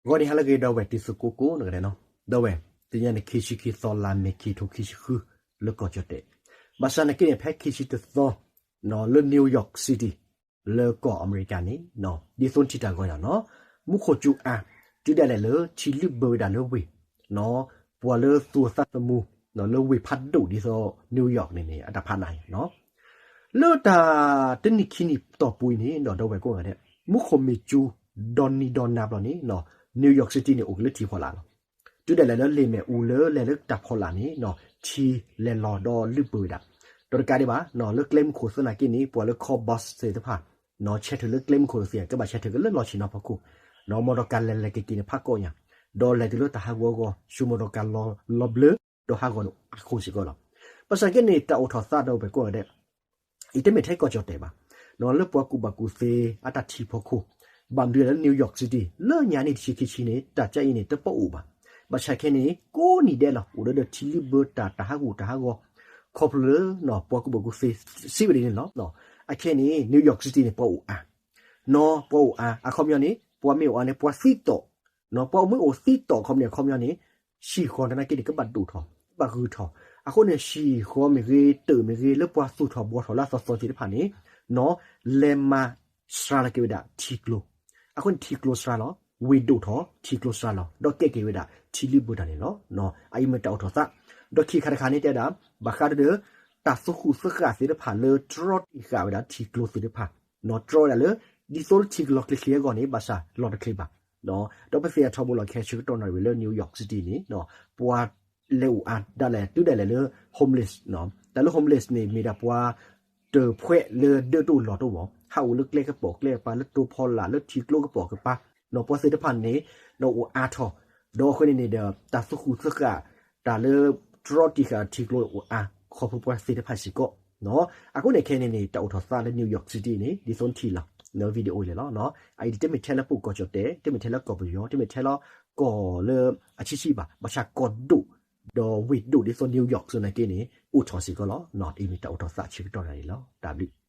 ဂီၤနံၤဟါလၢအဂ့ၤ ဒီပုၢ်ဝဲၢ်တံၤသကိးကိးဂၤဒဲးနီၤ, ဒီပုၢ်ဝဲၢ် တနံၤအံၤန့ၣ် ခံဆံခံသီ လါမ့ၤ ခံထိခံဆံဃု လၢကီၢ်ကၠီၣ်တဲၣ်, ဘၣ်ဆၣ်နာ်က့န့ၣ် ဖဲခံဆံတသီ လၢ New York City လၢကီၢ်အမဲရကၤန့ၣ် ဒ်သိးနထံၣ်တၢ်ဂီၤယၤနီၤ, မူခိၣ်စူၤအါ တုၤဒၣ်လဲာ်လၢထံလုၢ်ဘၢဝဲဒၣ်လၢဝ့ၢ် ပှၤလၢသူၣ်အသးသမူ လၢဝ့ၢ်ဖးဒိၣ်ဒ်သိး New York န့ၣ်န့ၣ် အတၢ်ဖးနးအံၤနီၤ, လၢတၢ်တနံၣ်ခံနံၣ်တီၢ်ပူၤအံၤန့ၣ်ဒီး ဒီပုၢ်ဝဲၢ်ကိးဂၤဒဲး မူခိၣ်မ့ၢ်စူၤ ဒီနံၤဒီနၤဘျီန့ၣ် New York City န့ၣ် အိၣ်က့ၤလၢထံဖီလာ်လီၤ. တုၤဒၣ်လဲာ်လၢလ့ၣ်မဲာ်အူလၢလဲၤလၢတၢ်ဖီလာ်န့ၣ် ထံလဲၤလီၤဒီးလုၢ်ဘၢဝဲဒၣ်, ဒီးတကးဒံးဘၣ် လၢကျဲမုၢ်ခိၣ်သနာ်က့န့ၣ် ပှၤလၢ call bus သ့ၣ်တဖၣ် ဆဲးထုးလၢကျဲမုၢ်ခိၣ်သ့ၣ် ကဘၣ်ဆဲးထုးက့ၤလၢလီၢ်ဆ့ၣ်နီၤဖီခိၣ်, မ်ဒီးကလဲၤလဲၤက့ၤက့ၤန့ၣ် ဖးကီညၣ်, ဒီးလဲၤတုၤလၢတၢ်ဟးဂီၤအဂီၢ် ဆူမ်ဒီးကလီၤဘျၢ ဒီးဟးဂီၤန့ၣ်အဃိစ့ၢ်ကီးလီၤ. ဘၣ်ဆၣ်က့န့ၣ် တၢ်အိၣ်ထီၣ်သးဒီပုၢ်ဝဲၢ်ကိးဂၤဒဲး အံၤတမ့ၢ်ထဲကီၢ်ကၠီၣ်တဲၣ်ဘၣ်, လၢပှၤကူၣ်ဘၣ်ကူၣ်သ့အတၢ်ထံၣ်ဖီခိၣ်, ဘၣ်မနုၤလၢ New York City လၢညါန့ၣ်တဆံခံဆံန့ၣ် တၢ်ကါအံၤန့ၣ် တပအိၣ်ဘၣ်. ဘၣ်ဆၣ်ခဲန့ၣ် ကိးနံၣ်ဒဲးလီၤ အိၣ်ဒီးဒီးထံလုၢ်ဘၢတၢ် တၢ်ဟးဂူာ်တၢ်ဟးဂီၤ, ခီဖျိလၢ ပှၤကူၣ်ဘၣ်ကူၣ်သ့စံးဝဲဒ်န့ၣ်လီၤ. အခဲန့ၣ် New York City န့ၣ် ပှၤအိၣ်အါ, ပှၤအိၣ်အါ အခီပညီန့ၣ် ပှၤမ့ၢ်အိၣ်အါန့ၣ် ပှၤသံတီၣ်, ပှၤမ့ၢ်အိၣ်သံတီၣ်အခီပညီ အခီပညီန့ၣ် ဟံၣ်ဃီတနာ်က့န့ၣ် ကဘၣ်ဒိၣ်ထီၣ် ကဘၣ်ဂုာ်ထီၣ်, အဃိန့ၣ် ဟံၣ်ဃီမ့ၢ်ဂ့ၤ တၢ်မ့ၢ်ဂ့ၤ လၢပှၤသူၣ်ထီၣ်ဘှီထီၣ်လၢအသီသီသ့ၣ်တဖၣ်န့ၣ် လဲၤမၤစှၤလီၤက့ၤဝဲဒၣ်ထံကျိ, အဃိန့ၣ် ထံကျိစှၤလီၤ, ဝ့ၢ်ဒိၣ်ထီၣ် ထံကျိစှၤလီၤ ဒီးကဲက့ၤဝဲဒၣ်ထံလုၢ်ဘၢတၢ်န့ၣ်လီၤ. အအံၤမ့ၢ်တၢ်အိၣ်ထီၣ်သး, ဒီးခံခါတခါန့ၣ်တဲဒၣ် ဘၣ်ဃးဒီး တၢ်သူၣ်ခုသးခုသ့ၣ်တဖၣ်လၢတြီတံၢ်ဃာ်ဝဲဒၣ်ထံကျိသ့ၣ်တဖၣ်, တြီဝဲဒၣ်လၢ ဒ်သိးလၢထံကလီၤချ့ချ့အဂီၢ်န့ၣ် ဘၣ်ဆၣ်လီၤတချ့ဘၣ်. ဒီးပသ့ၣ်ညါထီဘိလီၤခဲဆၢကတီၢ်နၣ်ရံၣ်ဝဲလၢ New York City န့ၣ် ပှၤလဲၤအိၣ်အါဒၣ်လဲာ် တုၤဒၣ်လဲာ်လၢ homeless, တၢ်လၢ homeless န့ၣ် မ့ၢ်ဒၣ်ပှၤတဖှဲးလၢဒၢးတအိၣ်လီၢ်တအိၣ်ဘၣ်, ဟးအိၣ်လၢကျဲကပိာ်ကျဲကပၤ လၢတိဖီလာ် လၢထံကျိကပိာ်ကပၤ, ပှၤသ့ၣ်တဖၣ်န့ၣ် ဒီးအိၣ်အါထီၣ်, ဒီးအဃိန့ၣ်န့ၣ်ဒီး တၢ်သူၣ်ခုသးခု တၢ်လၢတြီတံၢ်ဃာ်ထံကျိအိၣ်အါ ခီဖျိပှၤသ့ၣ်တဖၣ်စ့ၢ်ကီး. အဃိန့ၣ်ခဲန့ၣ်န့ၣ် တၢ်အိၣ်ထီၣ်သးလၢ New York City န့ၣ် ဒ်သိးနထံၣ်လီၤ လၢ video လဲၣ်လီၤ. အအံၤတမ့ၢ်ထဲလၢပကီၢ်ကၠီၣ်တဲၣ်, တမ့ၢ်ထဲလၢကီၢ်ပယီၤ, တမ့ၢ်ထဲလၢကီၢ်လၢအဆံးဆံးဘၣ်, ဘၣ်ဆၣ်ကီၢ်ဒိၣ် ဒီးဝ့ၢ်ဒိၣ်ဒ်သိး New York သနာ်က့န့ၣ် အိၣ်ထီၣ်စ့ၢ်ကီးလီၤ. အံၤမ့ၢ်တၢ်အိၣ်ထီၣ်သးဆၢကတီၢ်နၣ်ရံၣ်လီၤ. တၢ်ဘျုး